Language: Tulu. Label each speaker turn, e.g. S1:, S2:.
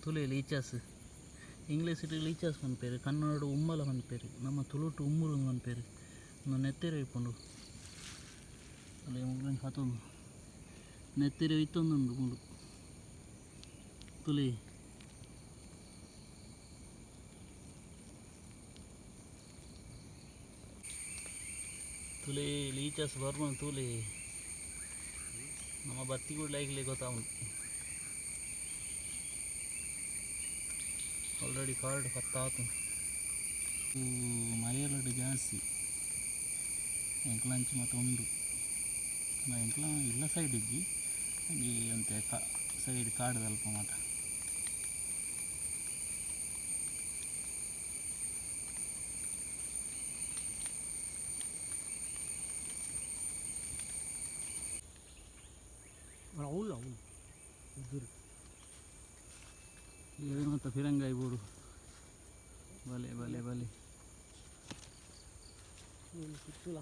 S1: ತೂಲೆ ಲೀಚಸ್. ಇಂಗ್ಲೀಷ್ ಲೀಚಸ್ ಪನ್ಪೆರ್, ಕನ್ನಡಡ್ ಉಮ್ಮಲ ಪನ್ಪೆರ್, ನಮ್ಮ ತುಳುಟು ಉಮ್ಮುಲು ಪನ್ಪೆರ್. ಉಂದು ನೆತ್ತೆರ್ ಇಪ್ಪುಂಡು. ತೂಲೆ ಮುಗುಲನ್ ಪತೊಂದು ನೆತ್ತೆರ್ ಇತ್ತೊಂದುಂಡು ಮೂಲು. ತೂಲೆ. ತೂಲೆ ಲೀಚಸ್ ಬರ್ಪುನ ತೂಲೆ. ನಮ್ಮ ಬತ್ತಿ ಕೂಡ ಐಕ್ಲೆ ಗೊತ್ತಾವುಂಡು. Already card ಪತ್ತಾತುಂಡು. ಮರಿಯಲಡ್ ಜಾಸ್ತಿ ಎಂಕ್ಲ ಅಂಚಿ ಮಾತ ಉಂಡು. ಎಂಕ್ಲ ಇಲ್ಲ ಸೈಡ್ ಇಜ್ಜಿ, ಒಂಜಿ ಒಂತೆ ಸೈಡ್ ಕಾಡ್ದಲ್ಪ ಮಾತ.
S2: ಅವುಲು ಅವುಲು ಉದುರು.
S1: ಏವೇನು ಮಾತ ಫಿರಂಗಾಯಿ ಬೋಡು. ಬಲೆ ಬಲೆ ಬಲೆ.
S2: ಕಿತ್ತುಲ.